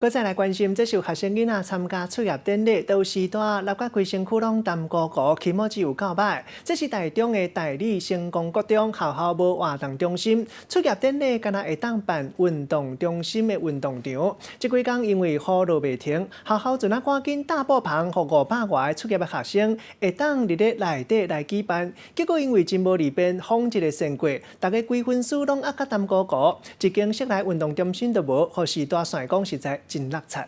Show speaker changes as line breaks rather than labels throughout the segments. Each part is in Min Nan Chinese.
閣再來關心，這是有學生囡仔參加卒業典禮，都是大淋甲規身軀攏澹糊糊，起毛子有夠歹。這是台中的大里成功國中學校無活動中心，卒業典禮敢若會當辦運動中心的運動場。這幾工因為雨落袂停，學校陣仔趕緊搭布棚，予500外個卒業的學生會當佇咧內底來舉辦。結果因為真無利便，風一个扇過，逐家規身軀攏壓甲澹糊糊，一間室內運動中心都無，予序大線講實在真落漆。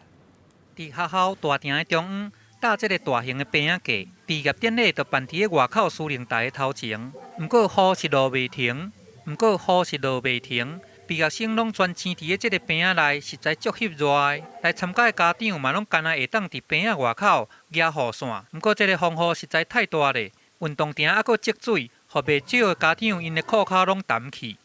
佇學校大廳的中央，搭這个大型的棚仔架，畢業典禮就辦佇咧外口司令台的頭前。毋過雨是落袂停，毋過雨是落袂停。畢業生攏全賋佇咧這个棚仔內，實在足翕熱的。來參加的家長嘛攏干焦會當佇棚仔外口舉雨傘。毋過這个風雨實在太大咧，運動場猶閣積水，予袂少的家長𪜶的褲跤攏澹去。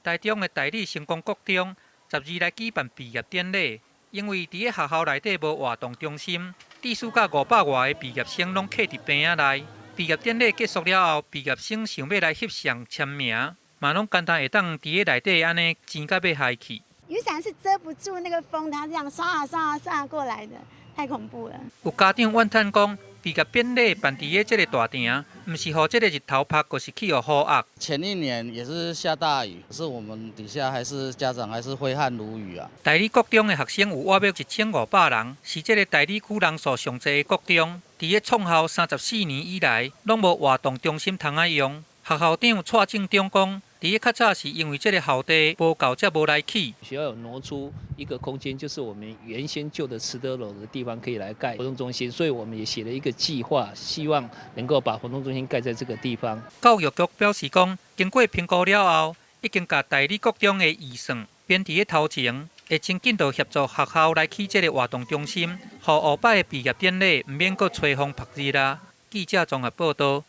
台中的大里成功國中，12來舉辦畢業典禮，因為佇咧學校內底無活動中心，致使甲500外个畢業生攏徛佇棚仔內。畢業典禮結束了後，畢業生想欲來翕相簽名，嘛攏干焦會當佇咧內底按呢賋甲欲害去。
雨傘是遮不住那個風，它這樣唰唰唰過來的，太恐怖了。
有家長怨嘆講，畢業典禮辦佇咧這个大廳，毋是予這个日頭曬，就是去予雨壓。
前一年也是下大雨，可是我們底下還是家長還是揮汗如雨啊。
大里國中的學生有約1500人，是這个大里區人數上濟的國中。佇咧創校34年以來，攏無活動中心通仔用。學校長蔡正中講，佇咧較早是因為這个校地無夠，才無來起。
學校有挪出一個空間，就是我們原先舊的慈德樓的地方，可以來蓋活動中心，所以我們也寫了一個計劃，希望能夠把活動中心蓋在這個地方。
教育局表示講，經過評估了後，已經共大里國中的預算編佇咧頭前，會真緊就協助學校來起這个活動中心，予後擺的畢業典禮毋免閣吹風曝日啦。記者綜合報道。